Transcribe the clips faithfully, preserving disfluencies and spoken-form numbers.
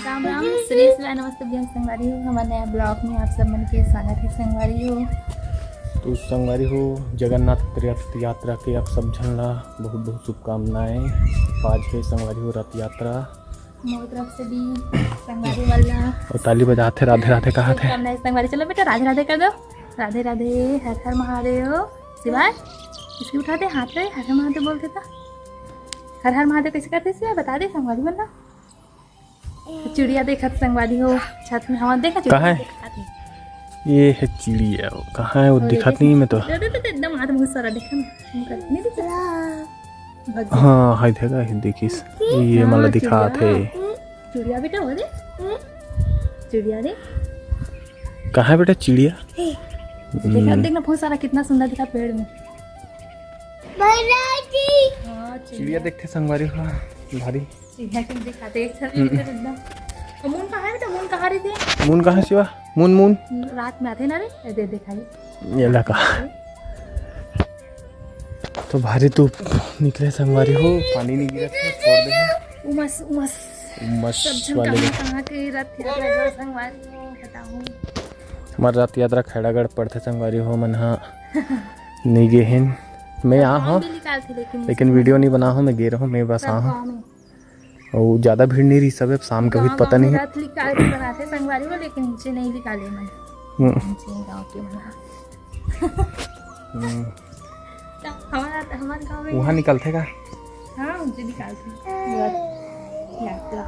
राम राम, श्री शिवाय नमस्तुभ्यं संगवारी हो। हमर नया ब्लॉग में आप सब मन के स्वागत है संगवारी हो। तो संगवारी हो, जगन्नाथ रथ यात्रा के आप सब झन ला बहुत बहुत शुभकामनाएं। आज है संगवारी हो रथ यात्रा। मोर तरफ से भी संगवारी वाला और ताली बजाते राधे राधे कहा थे। शुभकामनाएं संगवारी। चलो बेटा राधे राधे कर दो। राधे राधे, हर हर महादेव। शिवाय, इसकी उठाते हाथ रे, हर हर महादेव बोलते था। हर हर महादेव कैसे करते शिवाय, बता दे संगवारी वाला। चिड़िया देखत संगवारी हो छत में, हवा देखा चिड़िया कहाँ है? देखत है। ये है चिड़िया, वो कहाँ है? वो वो दिखात देखा नहीं है मैं तो। दे, दे, दे, दे, एकदम हाथ बहुत सारा देखा ना, नहीं दिखा। भग गया। हाँ, हाय देखा है, देखिस। ये हाँ, मला दिखात चिड़िया। है। चिड़िया बेटा, वो दे। चिड़िया दे। कहाँ है बेटा चिड़िया? देखा, हम्म। देखना बहुत सारा, कितना सुंदर दिखा पेड़ में। हाँ, चिड़िया देखते संगवारी हो भारी। चिड़िया के दिखाते एक साथ हम्म। एकदम। तो मून कहाँ है बेटा? मून कहाँ रही थी? मून कहाँ शिवा? मून, मून। रात में आते ना रे, ए, दे दिखाई। ये लगा। तो भारी धूप निकले संगवारी हो, पानी नहीं गिरा था, छोड़ दे। उमस, उमस। उमस सब झन वाले कहाँ, कहाँ के रथ यात्रा गए संगवारी हो, बताओ। हमार रथ यात्रा खैरागढ़ पड़थे संगवारी हो, मन हा नहीं गे हेन। मैं आ हम हूँ, भी निकालते, लेकिन लेकिन वीडियो नहीं बना हूँ, मैं गे रहूँ, मैं बस आ सब हूँ। गाँव में। और ज़्यादा भीड़ नहीं रही, सब अब शाम का भी गाँव, पता गाँव नहीं में है। रथ निकाल के बनाते संगवारी हो, लेकिन नीचे नहीं निकाले मन। हम्म। नीचे गाँव के मन। हम्म। तो हमारा, हमारे गाँव में वहाँ निकलते का? हाँ, उनसे निकालते हैं। यात्रा।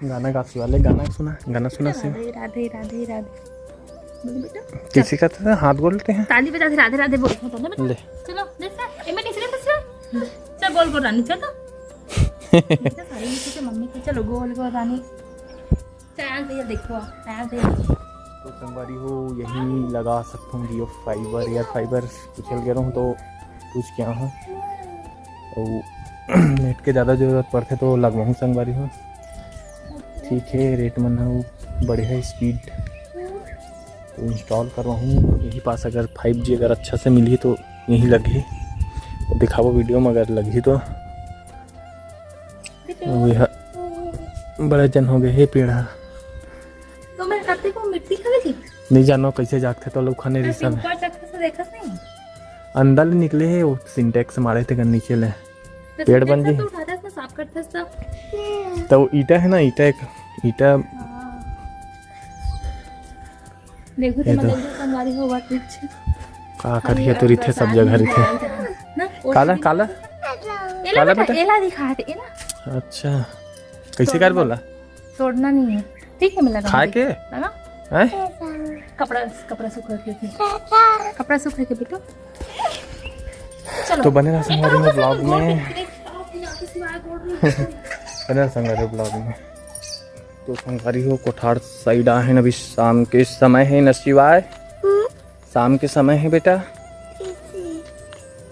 गाना गा शिवा, ले गाना सुना, गाना सुना शिवा। राधे, राधे, राधे, राधे। बोलो बेटा। कैसे करते थे? हाथ बोलते हैं। ताली बजाते राधे राधे बोलते हैं, चलो बेटा। ले। चलो, देखा? ए, मैं कैसे करते हैं? चल, बोल, बोल रानी, चल तो। देखा, सारी नीचे से मम्मी की, चलो, गोल, गोल रानी। चांद ये देखो, चांद ये देखो। तो संगवारी हो, यहीं लगा सकता हूँ जियो फाइबर, एयर फाइबर, पूछल गया हूँ तो पूछ के आया हूँ। और नेट के ज़्यादा ज़रूरत पड़थे तो लगवाहूँ संगवारी हो। ठीक है, रेट मन ह बढ़िया है, स्पीड तो इंस्टॉल करवाहूँ यही पास। अगर फाइव जी अगर अच्छा से मिलही तो यहीं लगही, तो दिखाबो वीडियो में अगर लगही तो। अउ ये ह बड़े जन हो गए हे पेड़ ह। तो मैं करते को मिट्टी खा लेती। नहीं जानो कैसे जागथे तो लोग खाने तो रिसा में। ऊपर तक से देखा नहीं। अंदर ले निकले हे, वो सिंटेक्स मारे थे नीचे ले। तो पेड़ बन सिंटेक्स जी। तो उठाते हैं, साफ करते हैं सब। तो वो ईटा है ना, ईटा एक, ईटा। हाँ। देखो तो ये तो मतलब जो संगवारी हो, बात कुछ। का करिए तो रिथे सब जगह रिथे। ना, काला, काला? एला काला बेटा, बेटा? एला दिखा दे, एला। अच्छा। कैसे कर बोला? तोड़ना नहीं है। ठीक है, मैं लगा खाए के? लगा? हैं? कपड़ा, कपड़ा सूखा के। कपड़ा सूखा के बेटा। चलो। तो बने रहा संगवारी हो ब्लॉग में। बने रहा संगवारी हो ब्लॉग में। तो संगवारी हो कोठार साइड आहे न, अभी शाम के समय है न शिवाय? हम्म। शाम के समय है बेटा। दीदी।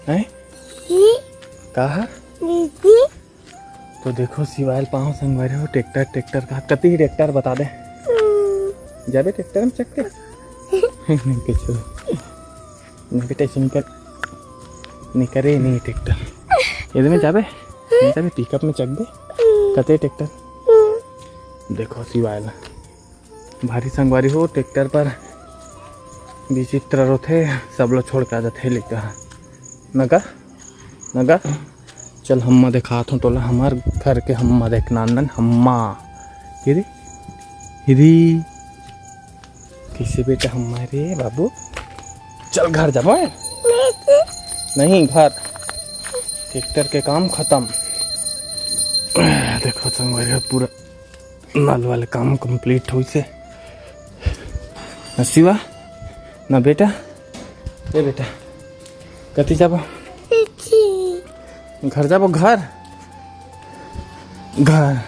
हैं? दीदी। कहा? दीदी। तो देखो शिवाय ल पाओ संगवारी हो ट्रैक्टर, ट्रैक्टर का कति ही ट्रैक्टर बता दे। हम्म। जाबे ट्रैक्टर में चढ़ के? नहीं, कुछ नहीं। नहीं बेटा, ऐसे निकल, निकले नहीं ट्रैक्टर। इधर में जाबे, नहीं जाबे, पिकअप में चढ़बे। कते ट्रैक्टर? देखो शिवाय ला, भारी संगवारी हो, ट्रैक्टर पर विचित्र रोथे, सब लो छोड़ के आ जाथे लइका। नगा, नगा, चल हम्मा देखात हूँ तोला, हमार घर के हम्मा देख, नान नान हम्मा। हिरी, हिरी। कैसे बेटा हमारे बाबू? चल घर जाबो। नहीं, घर। ट्रैक्टर के काम खत्म। देखो संगवारी हो, पूरा नल वाले काम कंप्लीट होइसे। ना शिवा, ना बेटा, ए बेटा, कति जाबो? घर जाबो, घर। घर।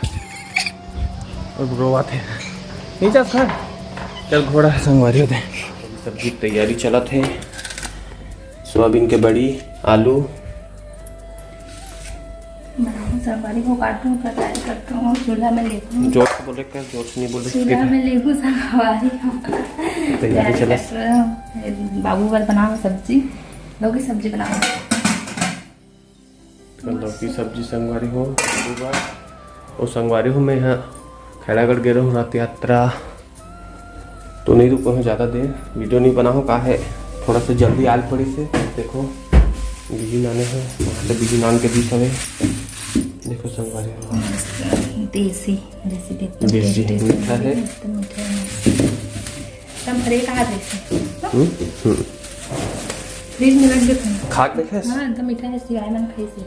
अब रोवाथे। नहीं जा घर। चल घोड़ा संगवारी हो दे। सब्जी के तैयारी चलत हे। सोयाबीन के बड़ी, आलू। बनाऊँ संगवारी हो, काटूँ, तैयारी करता हूँ, चूल्हा में लेटूँ। जोर से बोले कर, जोर से नहीं बोले। चूल्हा में लेटूँ संगवारी हो। तैयारी चलत। बाबू बर बनाओ सब्जी, लौकी सब्जी बनाओ। चलो, की सब्जी संगवारी हो, आलू बा। ओ संगवारी हो, मैं ह खैरागढ़ गे रहूँ रथ यात्रा, तो नहीं रुको हूँ ज़्यादा देर, वीडियो नहीं बनाहूँ, का है थोड़ा सा जल्दी आल पड़ी से। देखो बिजी नाने है, वहाँ से बिजी नान के बीच हवे। देखो संगवारी हो, देसी, देसी, एकदम देसी, tasty, मीठा है। एकदम मीठा है। एकदम हरे कहा देसी। हम्म, हम्म। फ्रिज में रख दे। खा के देखे? हाँ, एकदम मीठा है, सिवाय मन खाई से।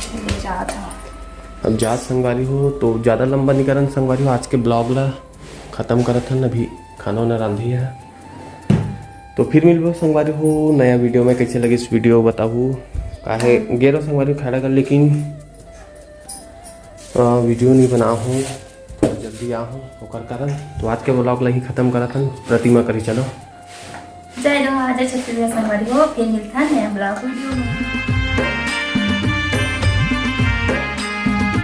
चलो, जात हूँ। अब जात संगवारी हो, तो ज़्यादा लंबा नहीं करन संगवारी हो, आज के ब्लॉग ला ख़त्म करत हन। अभी खाना वाना रांधी है, तो फिर मिलबो संगवारी हो नया वीडियो में। कैसे लगिस वीडियो बताहू, काहे गे रहो संगवारी हो खैरागढ़, लेकिन अ, वीडियो नहीं बना हूँ, थोड़ा जल्दी आ हूँ, ओकर कारण। तो आज के ब्लॉग ला ही ख़त्म करत हन। प्रतिमा करी चलो। जय जोहार, जय छत्तीसगढ़ संगवारी हो, फिर मिलथन नया ब्लॉग वीडियो में।